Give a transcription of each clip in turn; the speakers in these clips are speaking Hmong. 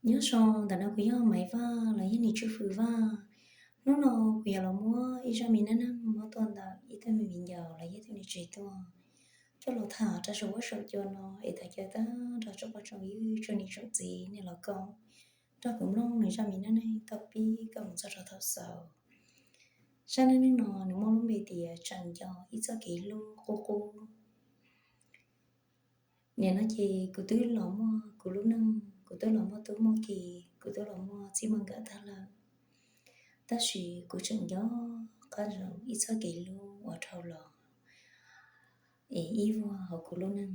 Nyob zoo, ntawm no kuv yog Maiv Vaj los yog Nim Tswj Fwm Vaj. Hnub no kuv yuav los muab ib zaj me neej neeg muab tuaj ntawm ib tug me viv ncaus los yog ib tug niam tsev tuaj, coj los tham rau saum huab saum cua no es tham caw tag nrho tsoom phooj tsoom ywg tsoom niam tsoom txiv nej los koom nrog kuv mloog nws zaj me neej neeg thaum pib kom mus txog rau thaum xaus. Zaj neej neeg no nws muaj lub npe tias tseem nco ib txoj kev hlub qub qub. Nim no ces kuv twb los muaj kuv lub neej, kuv twb los muaj tub muaj ki, kuv twb los muaj txij muaj nkawm tag lawm, tab sis kuv tseem nco qab ntsoov ib txoj kev hlub uas dhau los es ib vuag hauv kuv lub neej.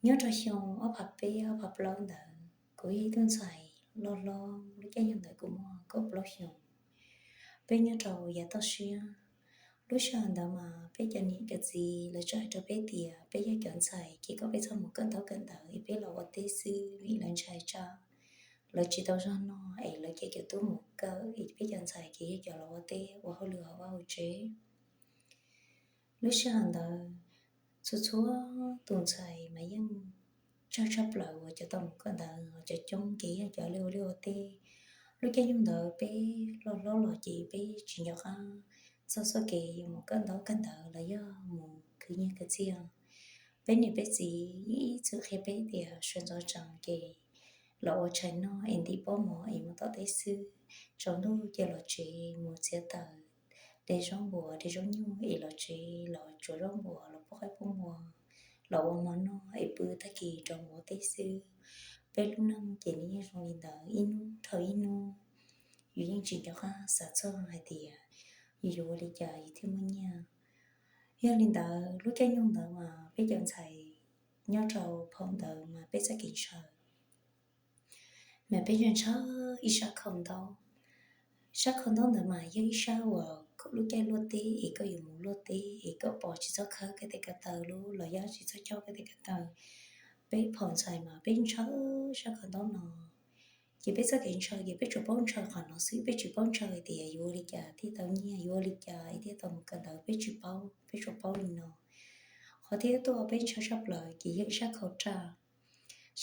Nyob rau xyoo ob phav peb ob phav plaub ntawd, kuv yog ib tug ntxhais loj hlob, lub caij nyoog ntawd kuv muaj kaum plaub xyoos. Peb nyob rau yav toj siab. Lub sij hawm ntawd mas peb cov niam cov txiv lawv tseem hais rau peb tias peb yog cov ntxhais ces kom peb txhob mus kawm ntaub kawm ntawv es peb los ua teb xwb, vim lawv ntshai tsam lawv tsis tau zog no es lawv cia cov tub mus kawm es peb cov ntxhais ces yog cov los ua teb ua hauj lwm hauv vaj hauv tsev. Lub sij hawm ntawd txhua txhua tus ntxhais mas yeej tsawg tshaj plaws uas cov tau mus kawm ntawv, cov coob ces yog cov li ua liaj ua teb. Lub caij nyoog ntawd peb loj hlob los ces peb tsis nco qab txog txoj kev yuav mus kawm ntaub kawm ntawv los yog mus khwv nyiaj khwv txiaj. Peb niam peb txiv ib txwm qhia peb tias sawv ntxov tsees ces los ua tshais noj es ntim pob mov es mus tom teb xwb, tsaus ntuj ces los tsev mus txiav taws, de zaub npuas de zaub nyuj es los tsev los tsuav zaub npuas los pub qaib pub npua, los ua mov noj es pw tag kis rov mus ua teb xwb. Peb lub neej ces nws yeej zoo li ntawd ib hnub dhau ib hnub, yus yeej tsis nco qab xav txog hais tias yus yuav ua li cas yus thiaj muaj nyiaj. Yog li ntawd lub caij nyoog ntawd mas peb cov ntxhais nyob rau phaum ntawd mas peb txoj kev ntshaw mas peb ntshaw ntshaw ib sab khau ntaub. Sab khau ntaub ntawd mas yog ib sab uas kom lub caij luaj teb es koj yuav mus luaj teb es koj pom tsis txhob khawb koj tej ko taw lub los yog tsis txhob coj koj tej ko taw. Peb phaum ntxhais mas peb ntshaw sab khau ntaub no. Ces peb txoj kev ntshaw ces peb tsuas paub ntshaw qhov no xwb, peb tsis paub ntshaw tias yuav ua li cas thiaj tau nyiaj, yuav ua li cas thiaj tau mus kawm ntawv, peb tsis paub, peb tsuas paub li no. Qhov thiaj tuaj ua peb ntshaw tshaj plaws ces yog ib sab khau raj.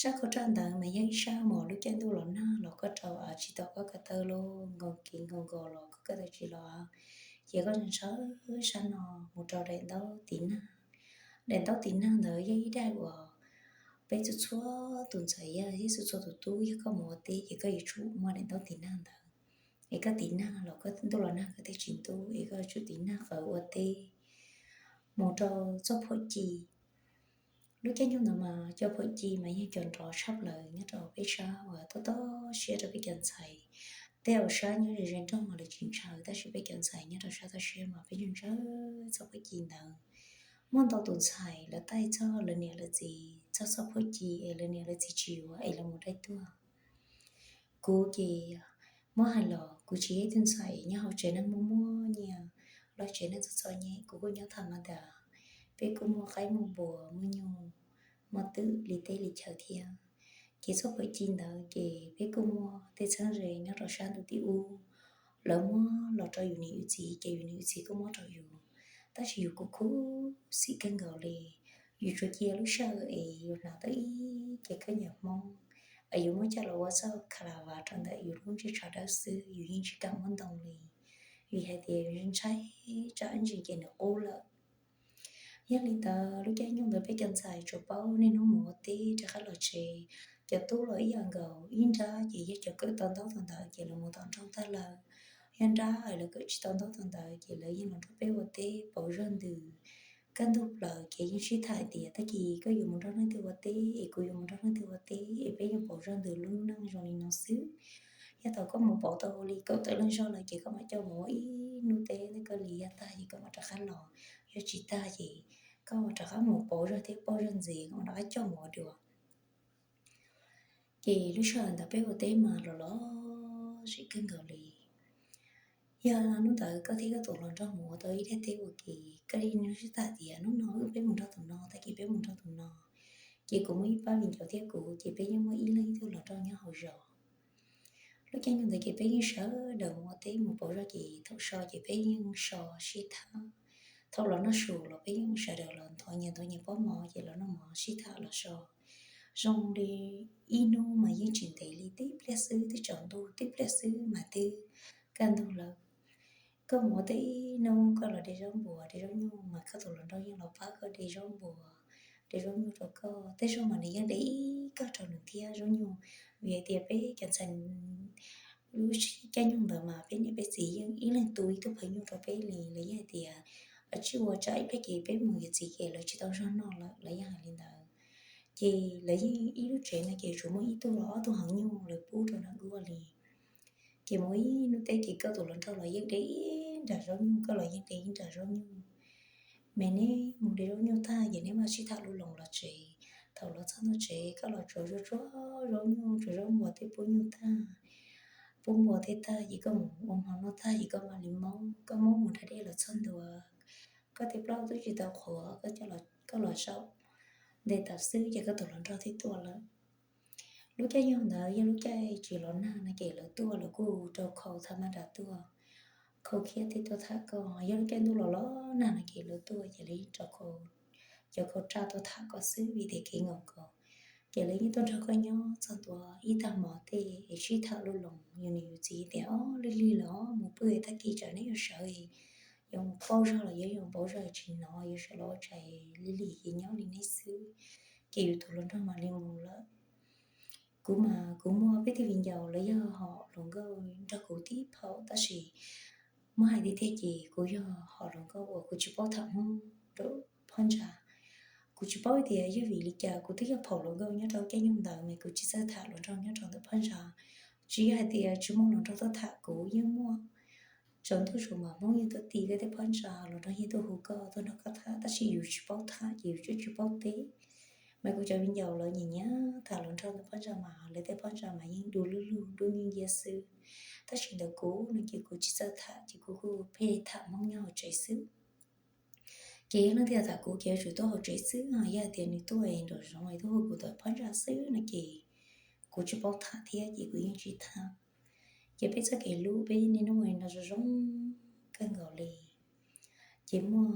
Sab khau raj ntawd mas yog ib sab uas lub caij ntuj los nag los koj rau av tsis tau koj ko taw los nkaus kev nkaus nkaus los koj ko taw tsis los, ces koj ntshaw sab no mus rau daim ntaub tiv nag. Daim ntaub tiv nag ntawd yog ib daim uas peb txhua txhua tus ntxhais yog thiab txhua txhua tus tub yog koj mus ua teb ces koj yuav tsum muaj daim ntaub tiv nag ntawd, es koj tiv nag los koj ntuj los nag koj thiaj tsis ntub, es koj yuav tsum tiv nag qawm ua teb. Mus rau txoj phuam ci. Lub caij nyoog ntawd mas cov phuam ci mas yeej cov nrov tshaj plaws nyob rau peb sab uas tob tob siab rau peb cov ntxhais. Tej hauv sab nyob ze ze nroog mas lawv tsis ntshaw, tab sis peb cov ntxhais nyob rau sab toj siab mas peb ntshaw ntshaw txoj phuam ci ntawd. Muaj ntau tus ntxhais lawv taij txog lawv niam lawv txiv txog txoj phuam ci es lawv niam lawv txiv tsis yuav es lawv mus daij tuag. Kuv ces muab hais los kuv tsis yog ib tug ntxhais nyob hauv tsev neeg muaj muaj nyiaj, los tsev neeg txom txom nyem, kuv kuj nyob tham mas tas, peb kuj muaj qaib muaj npua muaj nyuj muaj twm li teb li chaw thiab. Ces txoj phuam ci ntawd ces peb kuj muaj tej txheeb ze nyob rau sab ntuj tim ub, lawv muab los rau yus niam yus txiv ces yus niam yus txiv kuj muab rau yus, tab sis yus kuj khuv xim kawg nkaus li. Yus tsuas cia lub sij hawm es yus hnav tau ib ce khaub ncaws Hmoob es yus muab coj los ua txoj kha la vas rau ntawm yus lub ntsej tsho dawb xwb, yus yeej tsis kam muab ntoo li, vim hais tias yus ntshai tsam ib ntsis ces nws qub lawm. Yog li ntawd lub caij nyoog ntawd peb cov ntxhais tsuas paub niaj hnub mus ua teb rov qab los tsev. Cov tub los ib yam nkaus, ib nrab ces yog cov kawm tau ntaub tau ntawv ces lawv mus tom nroog tag lawm, yog nrab es lawv kawm tsis tau ntaub tau ntawv ces lawv yeej los nrog peb ua teb pauv zog ntws. Kaj ntug plaws ces yeej sib tham hais tias tag kis koj yuav mus nrog leej twg ua teb es kuv yuav mus nrog leej twg ua teb es peb yeej pauv zog ntws lub neej zoo li no xwb. Yog thaum koj mus pauv tau li kaum tawm leej zog lawm ces koj mam coj mus ua ib hnub teb, koj li yog tag ces koj mam rov qab los, yog tsis tag ces koj mam rov qab mus pauv zog thiab pauv zog ntxiv koj mam rov qab coj mus ua dua. Ces lub sij hawm ntawd peb ua teb mas los lom zem kawg nkaus li. Yog hnub ntawd koj thiab koj tus hluas nraug mus ua tau ib daim teb ua ke, koj li nws sib tham tias hnub no wb peb mus nrog tus no, tag kis peb mus nrog tus no, ces kuv muaj ib pab viv ncaus thiab kuv ces peb yeej muaj ib leeg ib tug hluas nraug nyob hauv zos. Lub caij nyoog ntawd ces peb yeej sawv daws mus ua teb mus pauv zog ces thaum so ces peb yeej so sib tham. Thaum los noj su los peb yeej sawv daws los nthuav nyias nthuav nyias pob mov ces los noj mov sib tham los so. Zoo li ib hnub mas yeej tsis ntev li pliag xwb, twb tsaus ntuj tib pliag xwb mas twb kaj ntug lawm. Koj mus ua teb ib hnub koj los de zaub npua de zaub nyuj mas koj tus hluas nraug yeej los pab koj de zaub npua de zaub nyuj rau koj. Tej zaug mas nws yeej de ib kawm rau nws thiab zaub nyuj, vim hais tias peb cov ntxhais lub caij nyoog ntawd mas peb niam peb txiv yeej ib leeg tu ib tug phaw nyuj rau peb li. Lawv yeej hais tias tsij ua tsam ib pliag ces peb mus yuav txiv ces lawv tsis tau zog noj lawm, lawv yeej hais li ntawd. Ces lawv yeej ib lub tsev no ces tsuas muaj ib tug los ob tug heev nyuj lawv pub rau nram nkuaj li. Ces mus ib hnub teb ces koj tus hluas nraug los yeej de ib nra zaub nyuj, koj los yeej de ib nra zaub nyuj. Mas neb mus de zaub nyuj tag ces neb mam sib tham lus loos los tsev. Thaum los txog ntua tsev koj los tsuav zaub, tsuav zaub nyuj, tsuav zaub npua tej pub nyuj tag, pub npua tej tag ces koj mus ua hmo noj tag ces koj mam li maub, koj maub mus da dej los txog ntua, koj tej plaub twb tsis tau qhuav, koj los zaum nte taws xwb ces koj tus hluas nraug twb tuaj lawm. Lub caij nyoog ntawd yog lub caij tsis los nag no ces lawv tuaj lawv kuj rau khau tham ma da tuaj, khau khiab tej tuaj tham koj. Yog lub caij ntuj los los nag no ces lawv tuaj ces lawv yeej rau khau, cov khau raj tuaj tham koj xwb vim tias kev nkaus nkaus. Ces lawv yeej tuaj nrog koj nyob txog ntua ib tag hmo tej es sib tham lus loos yus niam yus txiv tias, Ob, lig lig lawm os, mus pw tag kis tsam neb yuav sawv, yuav mus pauj zog los yuav mus pauj zog, tsis hnov yuav sawv los ua tshais, lig lig ces nyob li neb xwb. Ces yus tus hluas nraug mam li mus lawm. Kuv mas kuv muaj peb tug viv ncaus los yog hom hluas nkauj nrog kuv tib phaum, tab sis muab hais tiag tiag ces kuv yog hom hluas nkauj uas kuv tsis paub tham Hmoob rau phab ntsa. Kuv tsis paub tias yog vim li cas, kuv twb yog phaum hluas nkauj nyob rau caij nyoog ntawd mas kuv tsis txawj tham hluas nraug nyob rau ntawm phab ntsa. Tsis yog hais tias tsis muaj hluas nraug tuaj tham kuv, yeej muaj. Tsaus ntuj tsaus mas Hmoob yeej tuaj ti koj tej phab ntsa, hluas nraug yeej tuaj hu koj tuaj nrog koj tham, tab sis yus tsis paub tham ces yus twb tsis paub teb. Mas kuv cov viv ncaus lawv nyiam nyiam tham hluas nraug ntawm phab ntsa mas lawv tej phab ntsa mas yeej du lug lug dub nciab nciab xwb. Tab sis ntawm kuv no ces kuv tsis txawj tham ces kuv kuj pheej tham Hmoob nyob hauv tsev xwb. Ces yog leej twg tham kuv ces yuav tsum tuaj hauv tsev xwb, yog hais tias nws tuaj nraum zoov es tuaj hu kuv ntawm phab ntsa xwb no ces kuv tsis paub tham thiab ces kuv yeej tsis tham. Ces peb txoj kev hlub peb niaj hnub ua li no zoo zoo kawg nkaus li. Ces muaj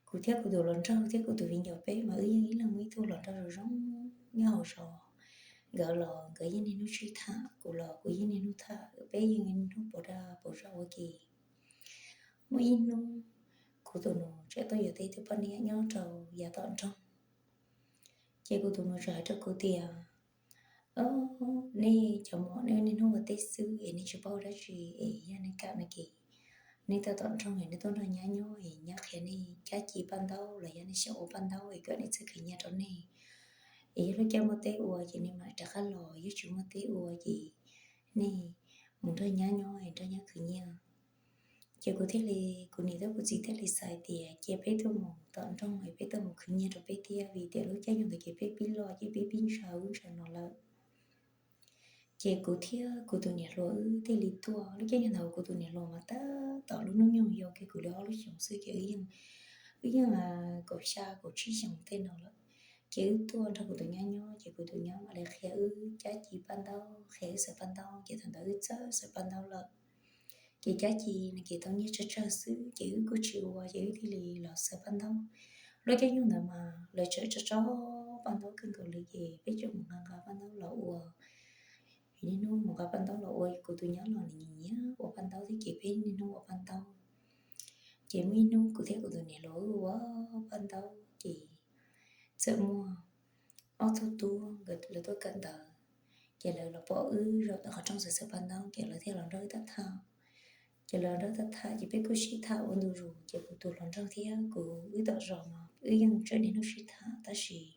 kuv thiab kuv tus hluas nraug thiab kuv tus viv ncaus peb mas wb yeej ib leeg muaj ib tug hluas nraug zoo zoo nyob hauv zos. Nkawd los nkawd yeej niaj hnub sib tham, kuv los kuv yeej niaj hnub tham, peb yeej niaj hnub pauv dag pauv zog ua ke. Muaj ib hnub kuv tus nus tseem tuaj yuav tau ib tug poj niam nyob rau yav tom nroog. Ces kuv tus nus tseem hais rau kuv tias, Nej cov muam nej niaj hnub ua teb xwb es nej tsis paub ua dab tsi es yog nej kam no ces nej tawm tom nroog es nej tuaj nrog nyab nyob es nyab qhia nej cab ci paj ntaub los yog nej xyaum ua paj ntaub es kom nej txawj khwv nyiaj rau nej. Es yog lub caij muaj teb ua ces nej mam rov qab los, yog tsis muaj teb ua ces nej mus nrog nyab nyob es nrog nyab khwv nyiaj. Ces kuv thiaj li, kuv niam thiab kuv txiv thiaj li xav tias cia peb tuaj mus tom nroog es peb tuaj mus khwv nyiaj rau peb thiab, vim tias lub caij nyoog ntawd ces peb pib loj ces peb pib ntshaw ub ntshaw no lawm. Ces kuv thiab kuv tus niam hluas wb thiaj li tuaj. Lub caij nyoog ntawd kuv tus niam hluas mas tab tom lub hnub nyoog yau kiag kuv li ob lub xyoos xwb ces wb yeej, wb yeej kaum xya kaum tsib xyoos tej no lawm. Ces wb tuaj nrog kuv tus nyab nyob ces kuv tus nyab mam li qhia wb cab ci paj ntaub, qhia wb xaws paj ntaub ces thaum ntawd wb txawj xaws paj ntaub lawm. Ces cab ci no ces tau nyiaj tsawg tsawg xwb ces wb kuj tsis ua ces wb thiaj li los xaws paj ntaub. Lub caij nyoog ntawd mas lawv tseem tso tso paj ntaub kawg nkaus li ces peb tseem mus nqa nqa paj ntaub los ua. Vim niaj hnub mus nqa paj ntaub los ua, kuv tus nyab los nws nyiam nyiam ua paj ntaub thiab ces peb niaj hnub ua paj ntaub. Ces muaj ib hnub kuv thiab kuv tus niam hluas wb ua paj ntaub ces txawm muaj ob tug tub nkawd lawv tuaj kawm ntawv, ces lawv los pom wb zaum ntawm qhov rooj xaws xaws paj ntaub ces lawv thiaj los nrog wb tham tham. Ces lawv nrog wb tham tham ces peb kuj sib tham ua ntu zus ces kuv tus hluas nraug thiab kuv wb tom zos mas wb yeej tseem niaj hnub sib tham tab sis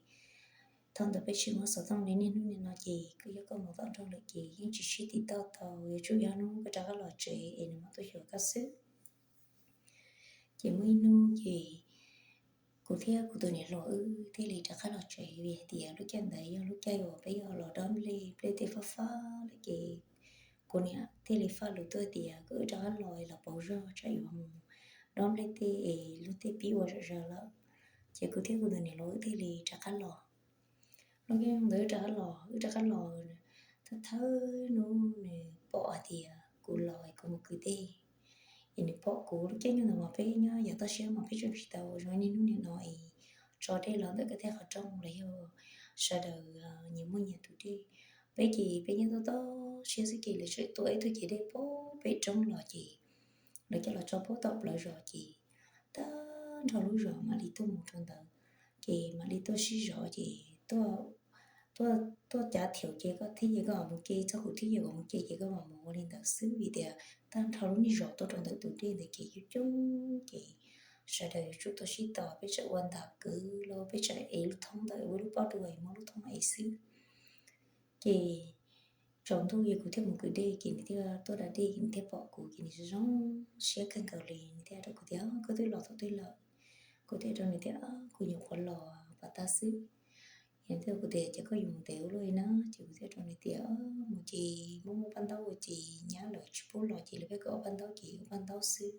thaum ntawd peb tsis muaj xov tooj li niaj hnub nim no ces koj yog koj mus tom nroog lawm ces yeej tsis sib tim toj tau, yuav tsum yog hnub koj rov qab los tsev es nws mam tuaj xyuas koj xwb. Ces muaj ib hnub ces kuv thiab kuv tus niam hluas wb thiaj li rov qab los tsev vim hais tias lub caij ntawd yog lub caij uas peb yog los dob nplej, nplej tej fab fab lawm ces kuv niam thiaj li faj lus tuaj tias kom wb rov qab los es los pauv zog tsam yuav mus dob nplej tej es luag tej pib ua zom zaws lawm. Ces kuv thiab kuv tus niam hluas wb thiaj li rov qab los. Lub caij ntawd wb rov qab los, wb rov qab los, thawj thawj hnub nws pom hais tias kuv los es kuv mus kwv tij, es nws pom kuv. Lub caij nyoog ntawd mas peb nyob yav toj siab mas peb tseem tsis tau zoo niaj hnub nim no es tso dej los ntawm koj tej qhov rooj los yog sawv daws nyias muaj nyias tus dej. Peb ces peb nyob toj toj siab xwb ces lawv txawm tua ib tug cev dej pem roob los ces lawv coj los tso pem tom plawv zos ces tag nrho lub zos mam li tuaj mus rau ntawd, ces mam li tuaj sib zov ces tuaj cav thiaum ces koj thiaj ces koj mam mus ke, txog kuv thiaj ces kuv mus ke ces koj mam mus, ua li ntawd xwb vim tias tag nrho lub niag zos tuaj rau ntawm tus dej ntawd ces coob coob ces sawv daws yuav tsum tuaj sib tos, peb txawm ua ntas kwv los peb txawm ev lub thoob ntawd, ua lub pob dua es muab lub thoob ev xwb. Ces tsaus ntuj ces kuv thiaj mus kwv dej ces nws thiaj tuaj da dej ces nws thiaj pom kuv ces nws zoo siab kawg nkaus li, nws thiaj rau kuv tias koj twb los tau twg lawm? Kuv thiaj rau nws tias kuv nyuam qhuav los pas tag xwb. Nws thiaj kuv tias ces koj yuav mus ntev ua luaj li na? Ces kuv thiaj rau nws tias mus ces muaj muaj paj ntaub ua ces nyab lawv tsis pub los ces lawv peb kawm ua paj ntaub ces ua paj ntaub xwb.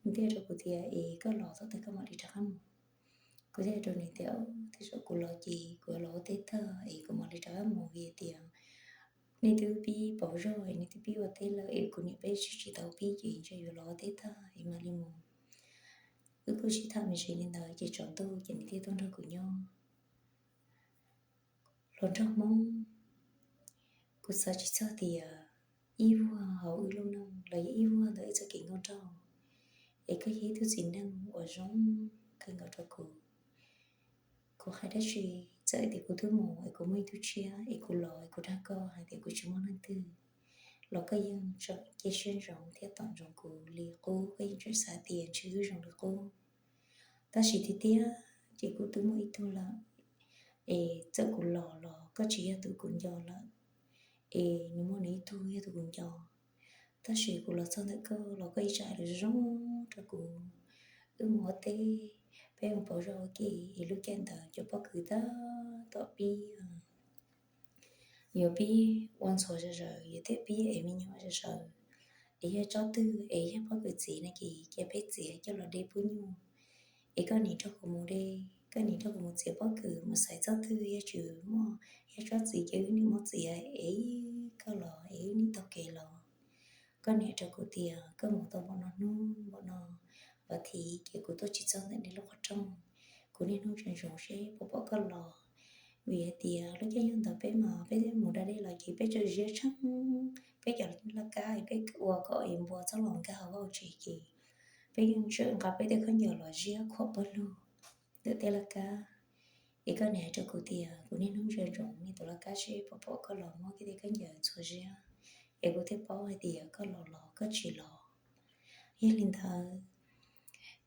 Nws thiaj rau kuv tias es koj los txog twg koj mam li rov qab mus. Kuv thiaj rau nws tias tej zaum kuv los ces kuv los ua teb tag es kuv mam li rov qab mus vim tias nej twb pib pauv zog es nej twb pib ua teb lawm es kuv niam peb tsis tsis tau pib ces ntshe yuav los ua teb tag es mam li mus. Wb kuj sib tham me ntsis li ntawd ces tsaus ntuj ces nws thiaj tuaj nrog kuv nyob. Hluas nraug Hmoob, kuv xav tsis txog tias ib vuag hauv wb lub neej los yog ib vuag ntawm wb txoj kev nkauj nraug es koj yog ib tug txiv neej uas zoo kawg nkaus rau kuv. Kuv hais dab tsi, txawm tias kuv twb mus es kuv muaj ib tug tshiab es kuv los es kuv dag koj hais tias kuv tsis muaj leej twg los koj yeej tseem cia siab ntsoov thiab tos ntsoov kuv li qub, koj yeej tseem xav tias ntshe wb zoo li qub. Tab sis tiag tiag ces kuv twb muaj ib tug lawm, es txawm kuv los los koj tsis yog tus kuv nco lawm, es nws muaj nws ib tug yog tus kuv nco. Tab sis kuv los txog ntawm koj los koj ib tsam hais lus zoo rau kuv. Wb mus ua teb, peb mus pauv zog ua ke, es lub caij ntawd cov pob kws tab tom pib yuav pib ua ntxhuav zom zaws, yuav thiaj pib ev me nyuam zom zaws. Es yog tsob twg es yog pob kws txiv no ces cia peb txiav coj los de pub nyuj. Es koj nim nrog kuv mus de, koj nim nrog kuv mus txiav pob kws mus xaiv tsob twg yog tsis muaj, yog tsob txiv ces wb nim muab txiav es koj los es wb nim taug kev los. Koj nim rau kuv tias koj mus tau npaum no hnub npaum no vas thiv ces kuv tuaj tsis txog ntawm nej lub qhov rooj. Kuv niaj hnub ntsia ntsoov seb puas pom koj los, vim hais tias lub caij nyoog ntawd peb mas peb mus da dej los ces peb tseem ziab tshaj, peb cov laj kab peb ua kom es npua txhob los nkag hauv vaj hauv tsev ces peb yeej tseem nqa peb tej khaub ncaws los ziab khuam pawg lug ntawm tej laj kab. Es koj nim hais rau kuv tias kuv niaj hnub ntsia ntsoov nej tus laj kab seb puas pom koj los muab koj tej khaub ncaws txhua ziab, es kuv thiaj paub hais tias koj los los koj tsis los. Yog li ntawd,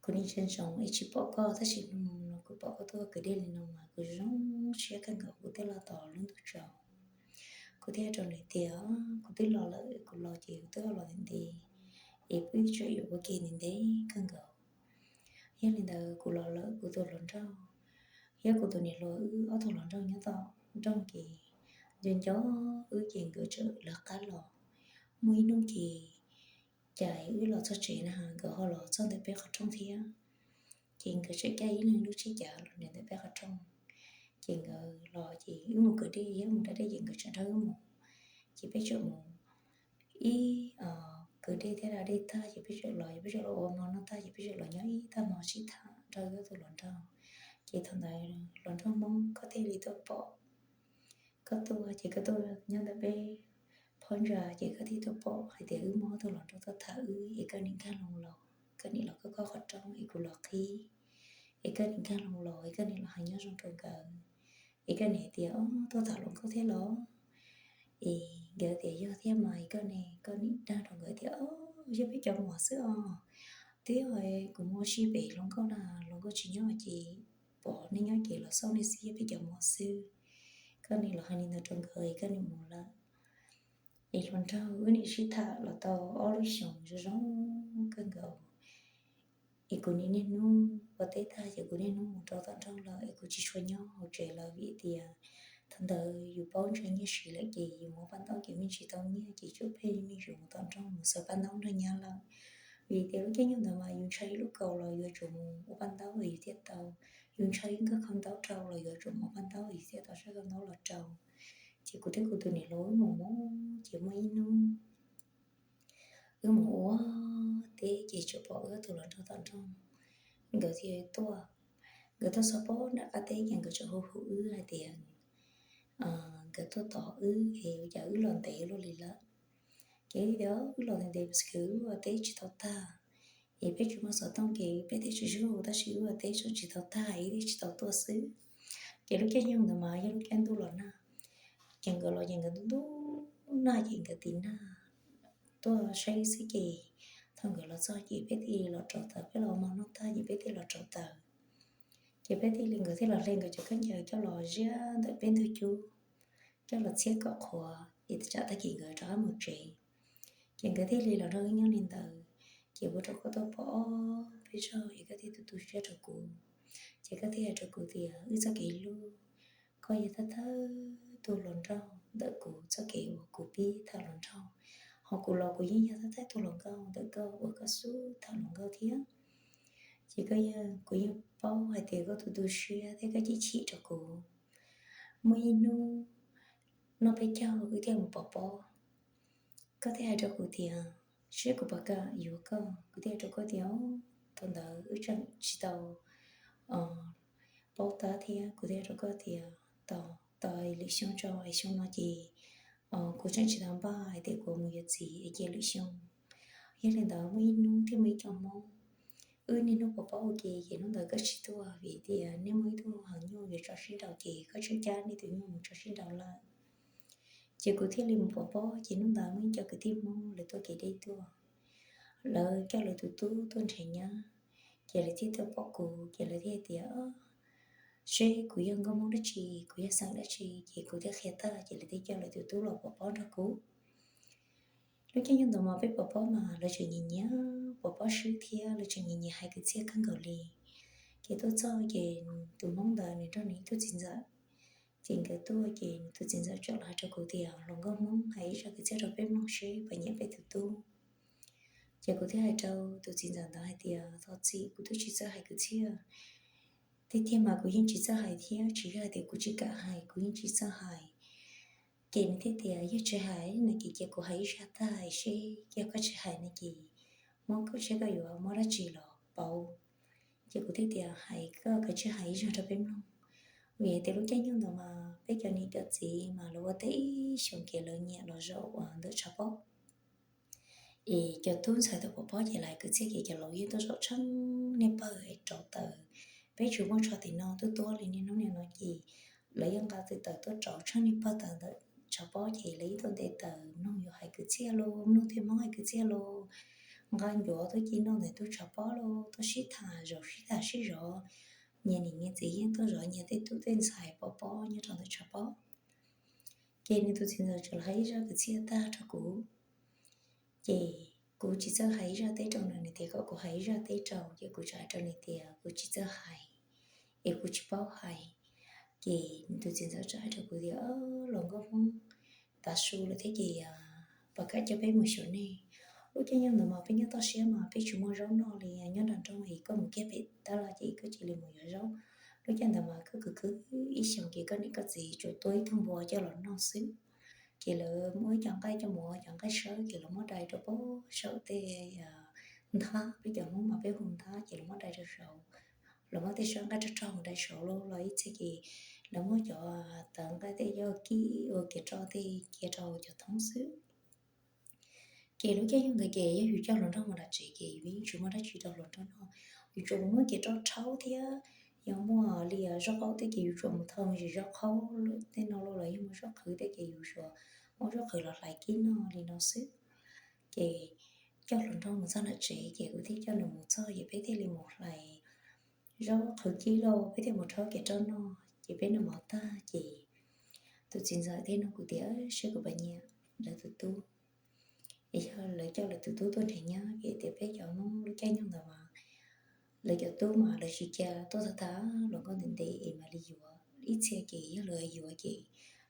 kuv nim ntsia ntsoov es tsis pom koj, tab sis hnub no kuv pom koj tuaj kwv dej li no mas kuv zoo siab kawg nkaus, kuv thiaj los tos lub ntuj tsaus. Kuv thiaj rau nws tias kuv twb los lawm, kuv los ces kuv twb los ntev ntev, es peb tseem yuav ua ke ntev ntev kawg nkaus. Yog li ntawd kuv los lawm kuv tus hluas nraug, yog kuv tus niam hluas, wb ob tug hluas nraug nyob tom nroog ces nco nco wb ces nkawd tseem lawv qab los. Muaj ib hnub ces cas wb los txog tsev na, nkawd ho los txog ntawm peb qhov rooj thiab. Ces nkawd tseem caij ib leeg lub tsheb cav los ntawm peb qhov rooj. Ces nkawd los ces wb mus kwv dej, wb mus da dej ces nkawd tseem nrog wb mus. Ces peb tseem mus ib kwv dej thiab da dej tag ces peb tseem los, peb tseem los ua hmo noj tag ces peb tseem los nyob ib tag hmo sib tham nrog wb ob tug hluas nraug. Ces thaum ntawd hluas nraug Hmoob koj thiaj li tuaj pom, koj tuaj ces koj tuaj nyob ntawm peb phab ntsa ces koj thiaj tuaj pom hais tias wb muaj ob tug hluas nraug tuaj tham wb es koj nim nkag loo los, koj nim los koj khob qhov rooj es kuv los qhib, es koj nim nkag loo los es koj nim los hais nyob zoo rau nkawd, es koj nim hais tias o tuaj tham hluas nkauj thiab los? Es nkawd tias yog thiab mas, es koj ne, koj nim dag rau nkawd tias o yog peb cov muam xwb os, twb yog kuv mus ua si pem hluas nkauj na, hluas nkauj tsis nyob ces pom nej nyob ces los xauj nej xwb, yog peb cov muam xwb. Koj nim los hais li ntawd rau nkawd es koj nim mus lawm. Es hluas nraug wb nim sib tham los tau ob lub xyoos zoo zoo kawg nkaus. Es kuv nim niaj hnub ua teb tag ces kuv niaj hnub mus rau tom nroog lawm es kuv tsis tshua nyob hauv tsev lawm vim tias thaum ntawd yus paub ntsa nyiaj siv lawm ces yus mus ua paj ntaub ces me ntsis tau nyiaj ces tsuas pheej me ntsis mus tom nroog mus xaws paj ntaub nrog nyab lawm. Vim tias lub caij nyoog ntawd mas yus ntshaw ib lub kaus los yuav tsum mus ua paj ntaub es yus thiaj tau, yus ntshaw ib nkawm khaub ntaub rau los yuav tsum mus ua paj ntaub es yus thiaj tau saib khaub ntaub los rau. Ces kuv thiab kuv tus niam hluas wb mus mus ces muaj ib hnub wb mus ua teb ces tsuas pom wb ob tug hluas nraug tom nroog, nkawd thiaj tuaj. Nkawd tuaj txog pem nram qab teb ces nkawd tseem hu hu wb hais tias nkawd tuaj tos wb es ua cas wb los ntev luaj li lawm. Ces tias wb los ntev ntev xwb wb ua teb tsis tau tag, es peb tsis muaj xov tooj ces peb thiaj tsis sib hu, tab sis wb ua teb tseem tsis tau tag wb thiaj tsis tau tuaj xwb. Ces lub caij nyoog ntawd mas yog lub caij ntuj los nag, ces nkawd los ces nkawd ntuj ntuj nag ces nkawd tiv nag tuaj saib xwb ces thaum nkawd los txog ces peb thiaj li los rauv taws, peb los ua mov noj tag ces peb thiaj los rauv taws. Ces peb thiaj li, nkawd thiaj los hle nkawd cov khaub ncaws coj los ziab ntawm peb ntug cub, coj los txhiab kom qhuav es tsam tag kis nkawd rov qab mus tsev. Ces nkawd thiaj li los nrog wb nyob li ntawd. Ces kuv rau koj tuaj pom ob peb zaug es koj thiaj tu tu siab rau kuv. Ces koj thiaj hais rau kuv tias wb txoj kev hlub, koj yog thawj thawj tug hluas nraug ntawm kuv txoj kev uas kuv pib tham hluas nraug, ho kuv los kuv yeej yog thawj thawj tug hluas nkauj ntawm koj uas koj xub tham hluas nkauj thiab. Ces koj yeej, kuv yeej paub hais tias koj tu tu siab thiab koj chim chim rau kuv. Muaj ib hnub noj peb caug wb thiaj mus pov pob, koj thiaj hais rau kuv tias seb kuv puas kam yuav koj. Kuv thiaj hais rau koj tias thaum ntawd wb tseem tsis tau paub tab thiab, kuv thiaj hais rau koj tias tos, tos lwm xyoo tso, xyoo no ces kuv tseem tsis tau npaj hais tias kuv mus yuav txiv es cia lwm xyoo. Yog li ntawd muaj ib hnub thiab muaj ib co Hmoob, wb niaj hnub pov pob ua ke ces hnub ntawd koj tsis tuaj vim tias nej muaj ib tug heev nyuj yuav tso sib nraus ces koj tseem cab nej tus nyuj mus tso sib nraus lawm. Ces kuv thiaj li mus pov pob ces hnub ntawd muaj ib co kwv tij Hmoob lawv tuaj kev deb tuaj, lawv coj lawv tus tub tuaj nrhiav nyab, ces lawv thiaj tuaj pom kuv ces lawv thiaj hais tias seb kuv yog nkauj Hmoob dab tsi, kuv yog xeem dab tsi, ces kuv thiaj qhia tag ces lawv thiaj coj lawv tus tub los pov pob nrog kuv. Lub caij nyoog ntawd mas peb pov pob mas lawv tseem nyiam nyiam pov pob swb thiab lawv tseem nyiam nyiam hais kwv txhiaj kawg nkaus li. Ces tuaj txog ces tus Hmoob ntawd nws nrog nws ib tug txiv ntxawm, ces nkawd tuaj ces nws tus txiv ntxawm txawm los hais rau kuv tias hluas nkauj Hmoob hais ib zaj kwv txhiaj rau peb mloog seb puas nyiam peb tus tub. Ces kuv thiaj hais rau tus txiv ntxawm ntawd hais tias thov txim, kuv twb tsis txawj hais kwv txhiaj. Tiag tiag mas kuv yeej tsis txawj hais thiab, tsis yog hais tias kuv tsis kam hais, kuv yeej tsis txawj hais. Ces nws thiaj tias yog tsis hais no ces cia kuv hais ib zaj tag seb, yog koj tsis hais no ces muab koj seb koj yuav muab dab tsi los pauv. Ces kuv thiaj tias hais, koj kav tsij hais ib zaj rau peb mloog. Vim hais tias lub caij nyoog ntawd mas peb cov niam cov txiv mas lawv ua teb ib xyoos ces lawv nyiam los zaum ua ntawm tshav pob. Es cov tub ntxhais tau pov pob ces lawv hais kwv txhiaj ces cov laus yeej tuaj zaum tsheej niaj pawg es rauv taws. Peb tsis muaj tsho tim no tuaj tuab li niaj hnub niaj no ces lawv yeej nqa tw taws tuaj rauv tsheej niaj pawg taws ntawm tshav pob ces lawv yeej tuaj nte taws mloog yuav hais kwv txhiaj lauj, mloog tej Hmoob hais kwv txhiaj lauj, nqa ncuav tuaj ci noj ntawm ntug tshav pob lauj, tuaj sib tham zaum sib tham sib zov. Nyias niam nyias txiv yeej tuaj zov nyias tej tub tej ntxhais pov pob nyob rau ntawm tshav pob. Ces nws tus txiv ntxawm txawm los hais ib zaj kwv txhiaj tag rau kuv. Ces kuv tsis txawj hais ib zaj teb rau nws, nws tias kom kuv hais ib zaj teb rau, ces kuv txawm hais rau nws tias kuv tsis txawj hais, es kuv tsis paub hais. Ces nws tus txiv ntxawm txawm hais rau kuv tias, los nkauj Hmoob, tav su lawm thiab ces puas kam coj peb mus xyuas nej? Lub caij nyoog ntawd mas peb nyob toj siab mas peb tsis muaj zaub noj li, nyob nram nroog es koj mus kiag pem tab laj ces koj cia li mus yuav zaub. Lub caij ntawd mas koj khwv khwv ib xyoos ces koj niam koj txiv tsuas tua ib tug npua coj los noj xwb. Ces lawv muab ib co nqaij coj mus ua cov nqaij sawb ces lawv muab dai rau pem saum tej nthab, peb cov Hmoob mas peb hu nthab ces lawv muab dai rau saud. Lawv muab tej sab nqaij rog rog mus dai saud los ib txhia ces lawv muab cov tawv nqaij tej coj kib ua kiav roj tej cia rau cov thoob xwb. Ces lub caij nyoog ntawd ces yog yus coj hluas nraug mus nram tsev ces yus yeej tsis muaj dab tsi rau hluas nraug noj. Yus tsuas mus muab kiav roj rhaub thiab yog muaj li zaub qaub tej ces yus tsuas mus thau me ntsis zaub qaub tej no los yog muaj zaub qhwv tej ces yus tsuas muab zaub qhwv los hlais kib noj li no xwb. Ces coj hluas nraug mus txog nram tsev ces kuv thiaj coj nws mus txog ces peb thiaj li mus hlais zaub qhwv kib lauj, peb thiaj mus rhaub kiav roj noj ces peb noj mov tag ces tus txiv ntxawm thiaj nug kuv tias seb kuv puas nyiam lawv tus tub, es yog lawv coj lawv tus tub tuaj nrhiav nyab. Vim tias peb cov Hmoob lub caij nyoog ntawd mas lawv cov tub mas lawv tsis cia tuaj tag tag, hluas nkauj ntev ntev es mam li yuav. Ib txhia ces yog lawv yuav ces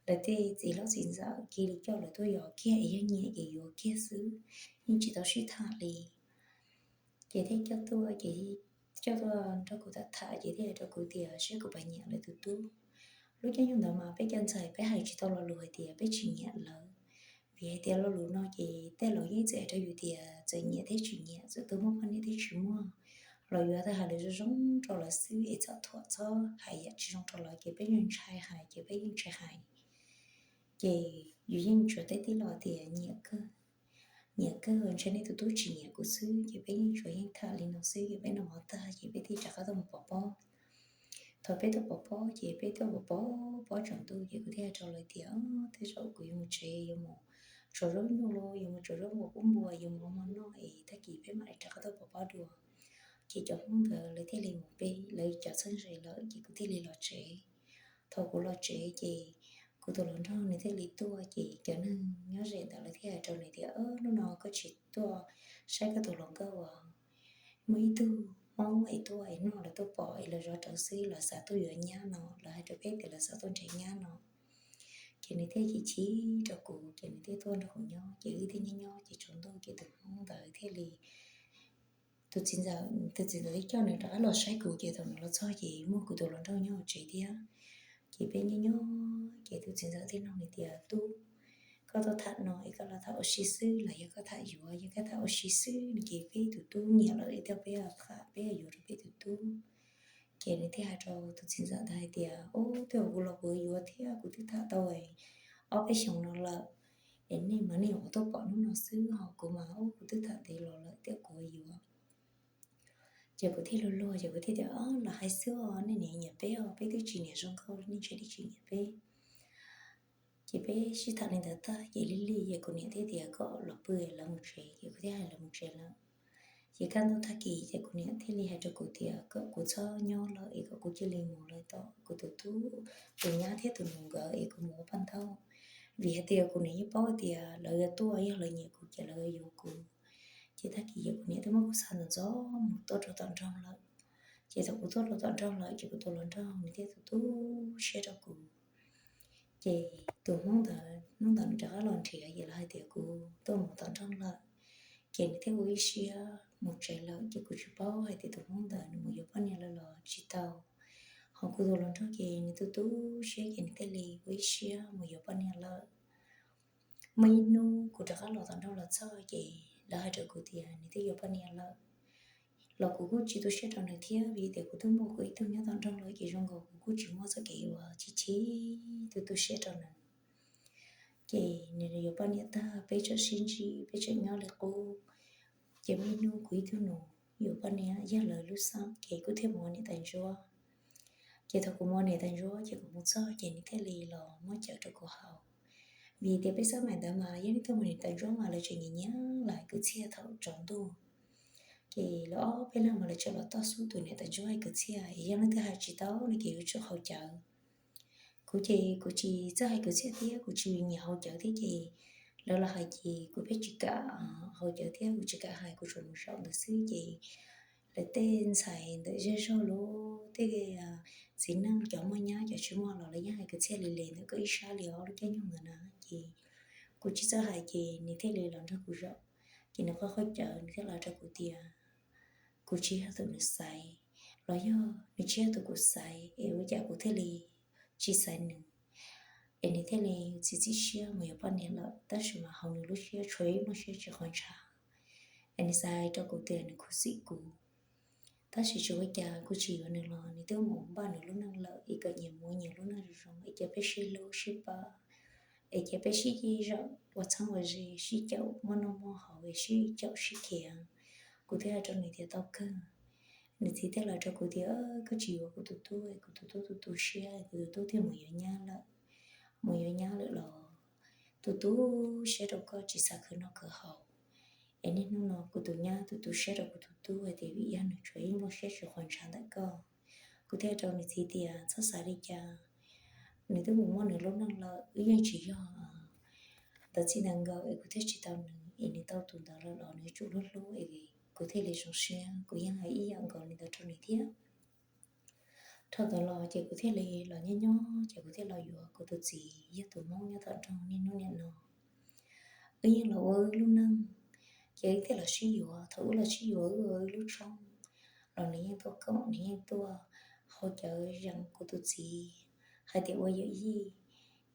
lawv tej txiv hlob txiv ntxawm cia li coj lawv tuaj yos kiag es yog nyiam ces yuav kiag xwb, yeej tsis tau sib tham li. Ces thiaj coj tuaj ces coj tuaj nrog kuv tham tham ces thiaj hais rau kuv tias seb kuv puas nyiam lawv tus tub. Lub caij nyoog ntawd mas peb cov ntxhais peb hais tsis tau lo lus hais tias peb tsis nyiam lawv, vim hais tias lo lus no ces tej laus yeej txawm hais rau yus tias txawm nyiam thiab tsis nyiam, txawm tus muaj poj niam thiab tsis muaj, los yuav tau hais lus zoo zoo rau lawv xwb es txhob thuam txhob hais yam tsis zoo rau lawv ces peb yeej ntshai hais ces peb yeej tsis hais. Ces yus yeej tsuas teb tib lo tias nyiam kawg, nyiam kawg, ntshe nej tus tub tsis nyiam kuv xwb. Ces peb yeej tsuas yeej tham li no xwb, ces peb noj mov tag ces peb thiaj rov qab tuaj mus pov pob. Thaum peb tuaj pov pob ces peb tuaj pov pob, pob tsaus ntuj ces kuv thiaj hais rau lawv tias, Tej zaum kuv yuav mus tsev, yuav mus tsuav zaub nyuj los yuav mus tsuav zaub npua pub npua, yuav mus ua hmo noj es tag kis peb mam li rov qab tuaj pov pob dua. Ces cov Hmoob ntawd lawv thiaj li mus peb lawv cov txheeb ze lawm ces kuv thiaj li los tsev. Thaum kuv los tsev ces kuv tus hluas nraug nws thiaj li tuaj, ces cov neeg nyob ze ntawd lawv thiaj hais rau nws tias, Hnub no koj tsis tuaj saib koj tus hluas nkauj as? Muaj ib tug Hmoob es tuaj es hnub no lawv tuaj pom es lawv zov rawv xwb, lawv xav tuaj yuav nyab no, lawv hais rau peb tias lawv xav tuaj nrhiav nyab no. Ces nws thiaj chim chim rau kuv, ces nws thiaj tuaj nrog kuv nyob, ces wb thiaj nyob nyob ces tsaus ntuj ces tus Hmoob ntawd thiaj li, tus txiv ntxawm, tus txiv ntxawm thiaj coj nws rov qab los saib kuv, ces thaum nws los txog ces muaj kuv tus hluas nraug nyob hauv tsev thiab. Ces peb nyob nyob ces tus txiv ntxawm thiaj nug nws tias, Tub, koj tuaj tham no es koj los tham ua si xwb los yog koj tham yuav? Yog koj tham ua si xwb no ces peb tus tub nyiam lawm es thiaj peb tham, peb yuav rau peb tus tub. Ces nws thiaj hais rau tus txiv ntxawm ntawd hais tias, Ub, twb yog kuv los kuv yuav thiab, kuv twb tham tau ob peb xyoos no lawm, es nej mas nej yuav tuaj pom hnub no xwb, ho kuv mas ub kuv twb tham ntev los lawm thiab, kuv yuav. Ces kuv thiaj luag luag ces kuv thiaj tias, Los hais xwb os, nej niam nyiam peb os, peb twb tsis niam zoo nkauj li, nej ntshe twb tsis nyiam peb. Ces peb sib tham li ntawd tag ces lig lig ces kuv niam thiaj tias kom los pw lawv mus tsev, ces kuv thiaj hais lawv mus tsev lawm. Ces kaj ntug tag kis ces kuv niam thiaj li hais rau kuv tias kom kuv txhob nyob lawm es kom kuv cia li mus lawm tom kuv tus tub, tus nyab thiab tus nus nkawd es kuv mus ua paj ntaub. Vim hais tias kuv niam yeej paub tias lawv yuav tuaj, yog lawv nyiam kuv ces lawv yuav kuv. Ces tag kis ces kuv niam twb muab kuv xa ntxov ntxov mus tuaj rau tom nroog lawm. Ces thaum kuv tuaj rau tom nroog lawm ces kuv tus hluas nraug nws thiaj tu tu siab rau kuv. Ces tus Hmoob ntawd hnub ntawd nws rov qab los nrhiav ces lawv hais tias kuv tuaj mus tom nroog lawm. Ces nws thiaj ua ib siab mus tsev lawm, ces kuv tsis paub hais tias tus Hmoob ntawd nws mus yuav poj niam lawm los tsis tau. Ho kuv tus hluas nraug ces nws tu tu siab ces nws thiaj li ua ib siab mus yuav poj niam lawm. Muaj ib hnub kuv rov qab los tom nroog los txog ces lawv hais rau kuv tias nws twb yuav poj niam lawm. Los kuv kuj tsis tu siab rau nws thiab, vim tias kuv twb muaj kuv ib tug nyob tom nroog lawm ces zoo nkaus kuv kuj tsis muaj txoj kev uas chim chim tu tu siab rau nws. Ces nws yuav poj niam tag peb txawm sib ntsib, peb txawm nyob li qub. Ces muaj ib hnub kuv ib tug nus yuav poj niam yog lawv lub xeem, ces kuv thiaj mus ua niam tais ntsuab. Ces thaum kuv mus ua niam tais ntsuab ces kuv mus txog ces nws thiaj li los muab cawv rau kuv haus. Vim tias peb xab maim ntawd mas yog nej tuaj mus niam tais ntsuab mas lawv tseem nyiam nyiam lawv kwv txhiaj thaum tsaus ntuj. Ces lawv ob peb leeg mas lawv tseem los toj xub tus niam tais ntsuab hais kwv txhiaj, es yog leej twg hais tsis tau no ces yuav tsum haus cawv. Kuv ces kuv tsis txawj hais kwv txhiaj thiab kuv tsis nyiam haus cawv thiab ces lawv los hais ces kuv pheej tsis kam haus cawv thiab kuv tsis kam hais, kuv tsuas mus zaum ntawd xwb ces lawv tej ntxhais ntawm zej zog lub tej txiv neej cov muaj nyab cov tsis muaj los lawv yeej hais kwv txhiaj li li ntawm koj ib sab li ob lub caij nyoog ntawd na. Ces kuv tsis txawj hais ces nws thiaj li los nrog kuv zaum. Ces nws qhov qhov cawv nws thiaj los rau kuv tias kuv tsis yog tus nws xaiv, los yog nws tsis yog tus kuv xaiv es ua cas kuv thiaj li tsis xaiv nws. Es nws thiaj li txiav txim siab mus yuav poj niam lawm, tab sis mas hauv nws lub siab tshuav ib nplooj siab tsis qhuav ntshav. Es nws xav hais rau kuv tias nws khuv xim kuv, tab sis tsis ua cas, kuv tsis yuav nws los nws twb mus npaj nws lub neej lawm, es kom nyias mus nyias lub neej zoo zoo, es cia peb sib hlub sib pab, es cia peb sib ncig zaum ua txheeb ua ze, sib caum muaj noj muaj haus, es sib caum sib khiav. Kuv thiaj hais rau nws tias tau kawg. Nws txiv thiaj los rau kuv tias koj tsis yuav kuv tus tub, kuv tus tub tu tu siab, kuv tus tub thiaj mus yuav nyab lawm. Mus yuav nyab lawm los tu tu siab rau koj tsis xav khwv noj khwv haus. Es niaj hnub no kuv tus nyab tu tu siab rau kuv tus tub hais tias vim yog nws tshuav ib nplooj siab tsis qhuav ntshav ntawm koj. Kuv thiaj rau nws txiv tias txhob xav li cas, nws twb mus muaj nws lub neej lawm, wb yeej tsis yog ntawd txij ntawd nkaus, es kuv thiaj tsis tau nws, es nws tau tus ntawd lawm los nws yuav tsum hlub hlub, es kuv thiaj li zoo siab. Kuv yeej hais ib yam nkaus li ntawd rau nws thiab. Thaum ntawd los ces kuv thiaj li los nyob nyob ces kuv thiaj los yuav kuv tus txiv yog tus Hmoob nyob tom nroog niaj hnub nim no. Wb yeej los ua wb lub neej, ces wb thiaj los sib yuav. Thaum wb los sib yuav wb ua wb lub tshoob los nws yeej tuaj koom, nws yeej tuaj haus cawv zeem kuv tus txiv hais tias ua yawm yij,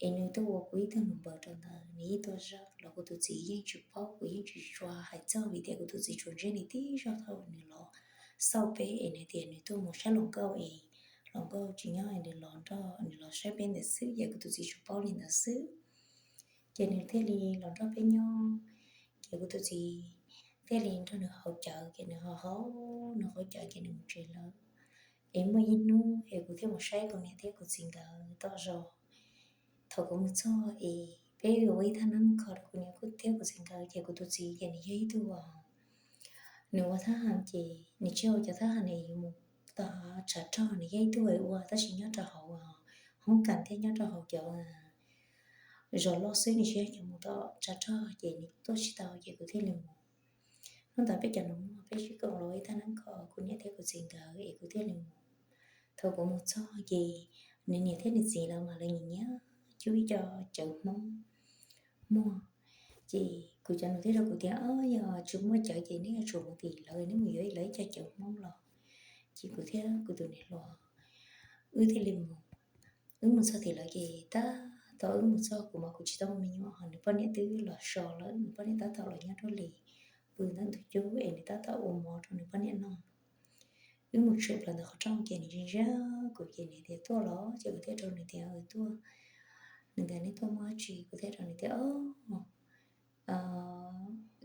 es nws tuaj ua kuv ib tug nus npaws rau ntawd, nws yeej tuaj zawj los kuv tus txiv yeej tsis paub, kuv yeej tsis tshua hais txog vim tias kuv tus txiv tsuas ntsib nws tib zaug thaum nws los xauj peb es nws tias nws tuaj mus saib hluas nkauj es hluas nkauj tsis nyob es nws los nrog nws los saib peb ntawd xwb, ces kuv tus txiv tsuas paub li ntawd xwb. Ces nws thiaj li los nrog peb nyob, ces kuv tus txiv thiaj li nrog nws haus cawv, ces nws haus haus nws haus cawv ces nws mus tsev lawm. Es muaj ib hnub es kuv thiaj mus saib kuv niam thiab kuv txiv nkawd tom zos. Thaum kuv mus txog es peb ua ib thaj neeb kho rau kuv niam thiab kuv txiv nkawd, ces kuv tus txiv ces nws yog ib tug, nws ua thab ham ces nws tsis ua cov thab ham nws yuav mus tom tshav rog, nws yog ib tug ua tab sis nyob rau hauv hoob kas thiab nyob rau hauv cov zos loj xwb, nws tsis yog cov mus tom tshav rog ces nws tuaj tsis tau ces kuv thiaj li mus. Hnub ntawd peb cov nus muag peb sib koom los ib thaj neeb kho kuv niam thiab kuv txiv nkawd es kuv thiaj li mus. Thaum kuv mus txog ces nws niam thiab nws txiv lawv mas lawv nyiam nyiam cub ib co cawv Hmoob muag. Ces kuv cov nus thiaj rau kuv tias, Ob, yog tsis muaj cawv ces neb yuav tsum mus tim lawv, neb mus yuav lawv ib co cawv Hmoob los. Ces kuv thiab kuv tus niam hluas wb thiaj li mus. Wb mus txog tim lawv ces tab tom wb mus txog kuv mas kuv tsis tau muaj me nyuam, ho nws poj niam twb los so lawm, nws poj niam tab tom los nyob rau hli pw ntawm ntug cub es nws tab tom ua mov rau nws poj niam noj. Wb mus tshwm plaws ntawm qhov rooj ces nws ntsia kuv ces nws tias, Tuaj los? Ces kuv thiaj rau nws tias, Tuaj. Nws tias, Neb tuaj muaj dab tsi? Kuv thiaj rau nws tias,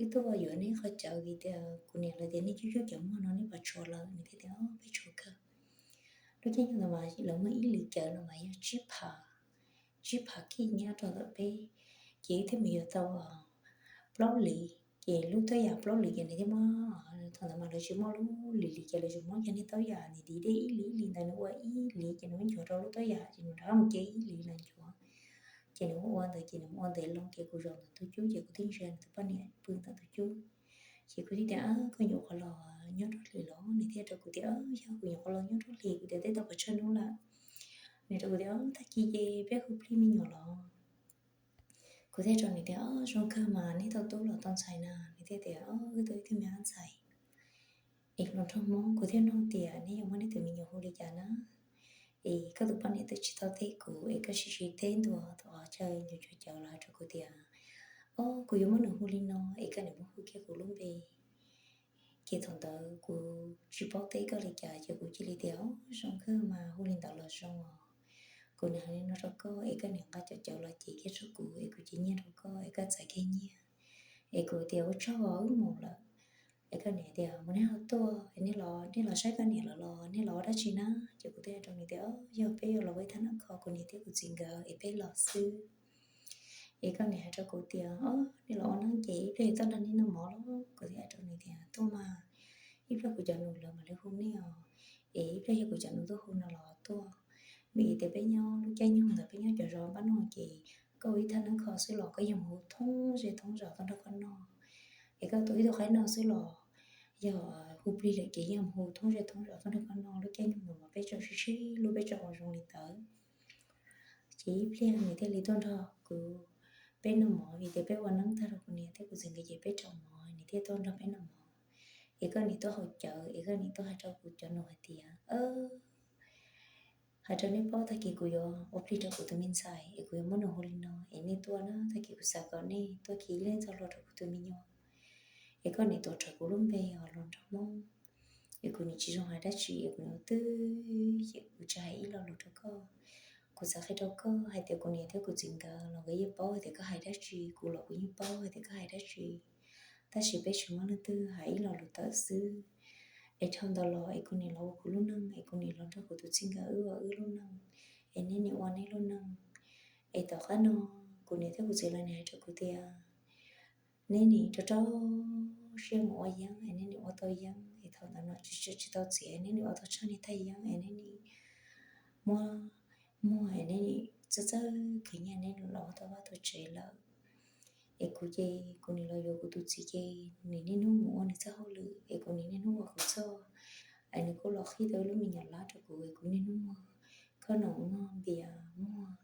Wb tuaj yuav neb qhov cawv vim tias kuv niam lawv tias neb cub cub cawv muag no neb puas tshuav lawm? Nws thiaj tias, Peb tshuav kawg. Lub caij nyoog ntawd mas lawv muag ib hlis cawv no mas yog tsib phav, tsib phav kij nyob rau ntawm peb. Ces wb thiaj mus yuav tau plaub hlis, ces lub taub yam plaub hlis ces nws thiaj muab, thaum ntawd mas lawv tsis muaj lub lim lis ces lawv tsuas muab cov niag taub yam nws tiv dej ib hlis ib hlis ntawd, nws ua ib hlis ces nws muab nchuav rau lub taub yam ces nws rov qab mus ce ib hlis los nchuav. Ces nws ua ua ntawd ces nws mus ua ntev loo ces kuv zaum ntawm tus cub ces kuv thiaj ntsia nws tus poj niam pw ntawm tus cub. Ces kuv thiaj tias, Koj nyuam qhuav los nyob rau hli los? Nws thiaj rau kuv tias, Yog kuv nyuam qhuav los nyob rau hli. Kuv tias, Twb tau pes tsawg hnub lawm? Nws rau kuv tias, Tag kis ces peb hu plig me nyuam los. Kuv thiaj rau nws tias, Ob, zoo kawg mas neb tau tub los tau ntxhais na. Nws thiaj tias, Ob, wb tau ib tug me ab ntxhais. Es hluas nraug Hmoob, kuv thiaj nug tias, Neb yuav muab neb tus me nyuam hu li cas na? Es koj tus poj niam twb tsis tau teb kuv es koj sim sim teb ntua tau qhov chaw ncuav cawv los hais rau kuv tias, Ob, kuv yuav muab nws hu li no es koj niam muab hu kiag kuv lub npe. Ces thaum ntawd kuv tsis paub teb koj li cas ces kuv cia li tias, Ob, zoo kawg mas hu li ntawd los zoo os. Kuv niam hais li no rau koj es koj niam nqa cov cawv los cev kiag rau kuv es kuv cev nyiaj rau koj es koj txais kiag nyiaj. Es kuv tias, Ua tsaug, wb mus lawm. Es koj niam tias, Mus, neb ho tuaj, nej los, nej los saib koj niam lawv los nej los ua dab tsi na? Ces kuv thiaj hais rau nws tias, Yog peb yuav los ua ib thaj neeb kho kuv niam thiab kuv txiv nkawd es peb los xwb. Es koj niam hais rau kuv tias, Ob, nej los ua neeb ces ib pliag tuaj nrog nej noj mov los? Kuv thiaj hais rau nws tias, Tuaj mas, ib pliag kuv cov nus lawv mam li hu nej os. Es ib pliag yog kuv cov nus tuaj hu no los tuaj. Vim tias peb nyob lub caij nyoog ntawd peb nyob cov zos npab no ces koj ua ib thaj neeb kho xwb los koj yeej mus hu thoob zej thoob zos tuaj nrog koj noj. Es koj tua ib tug qaib noj xwb los yog hu plig lawm ces yeej mus hu thoob zej thoob zos tuaj nrog koj noj. Lub caij nyoog ntawd mas peb tseem sib sib hlub, peb tseem ua zoo li ntawd. Ces ib pliag nws thiaj li tuaj nrog kuv, peb noj mov vim tias peb ua neeb tag rau kuv niam thiab kuv txiv nkawd ces peb rau mov, nws thiaj tuaj nrog peb noj mov. Es koj niam tuaj haus cawv es koj niam tuaj hais rau kuv cov nus hais tias, Hais rau nej paub, tag kis kuv yuav ua plig rau kuv tus me ntxhais es kuv yuav muab nws hu li no es nej tuaj na, tag kis kuv xav kom nej tuaj khi ib leeg txoj hlua rau kuv tus me nyuam. Es koj niam tuav rawv kuv lub npe os, hluas nraug Hmoob. Es kuv niam tsis zoo hais dab tsi es kuv niam twb, ces kuv tsis hais ib lo lus rau koj. Kuv xav qhia rau koj hais tias kuv niam thiab kuv txiv nkawd los nkawd yeej paub hais tias koj hais dab tsi, kuv los kuv yeej paub hais tias koj hais dab tsi. Tab sis peb tsis muaj leej twg hais ib lo lus tawm xwb. Es dhau ntawd los es kuv niam los ua kuv lub neej, es kuv niam los nrog kuv tus txij nkawm wb ua wb lub neej, es neb nim ua neb lub neej. Es tom qab no kuv niam thiab kuv txiv lawv nim hais rau kuv tias, neb nim rau rau siab mus ua yeeb es neb nim ua tau yeeb, es thaum ntawd no tsis tau txiav neb nim ua tau tshaj niag thaj yeeb es neb nim muab muag es neb nim txawj txawj khwv nyiaj neb los ua tau vaj tau tsev lawm. Es kuv ces kuv nim los yuav kuv tus txiv ces nws niaj hnub mus ua nws txoj hauj lwm es kuv nim niaj hnub ua kuv txoj. Es nws kuj los qhib tau lub me nyuam lab rau kuv es kuv niaj hnub muag khoom noj muag npias muag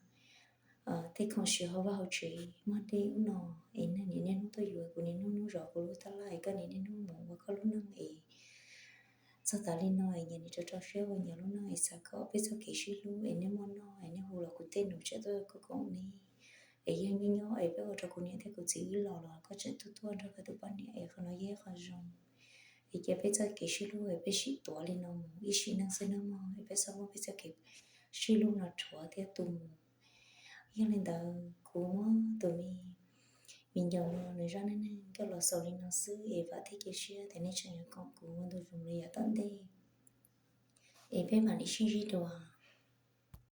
tej khoom siv hauv vaj hauv tsev, muag dej ub no. Es nws nim niaj hnub tuaj yuav kuv, nim niaj hnub zov kuv lub tab laj es koj nim niaj hnub mus ua koj lub neej es txog tas li no es nyias nim rau rau siab ua nyias lub neej es xav kom peb txoj kev sib hlub es nej muaj noj es nej hu los kuv tej nus tseem tuaj koom koom neb. Es yog nyob nyob es peb ua rau kuv niam thiab kuv txiv wb los los koj tseem tuaj tuaj nrog koj tus poj niam es qhov no yog ib qho zoo. Es cia peb txoj kev sib hlub es peb sim tuav li no mus ib sim neej xwb nawb mog, es peb txhob muab peb txoj kev sib hlub no rhuav thiab tu mus. Yog li ntawd kuv muab tus me Ces ncaus no nws zaj neej neeg coj los xaus li no xwb es vam thiab cia siab tias nej tseem yuav koom kuv ua ntu zus li yav tom ntej es peb mam li sib ntsib dua.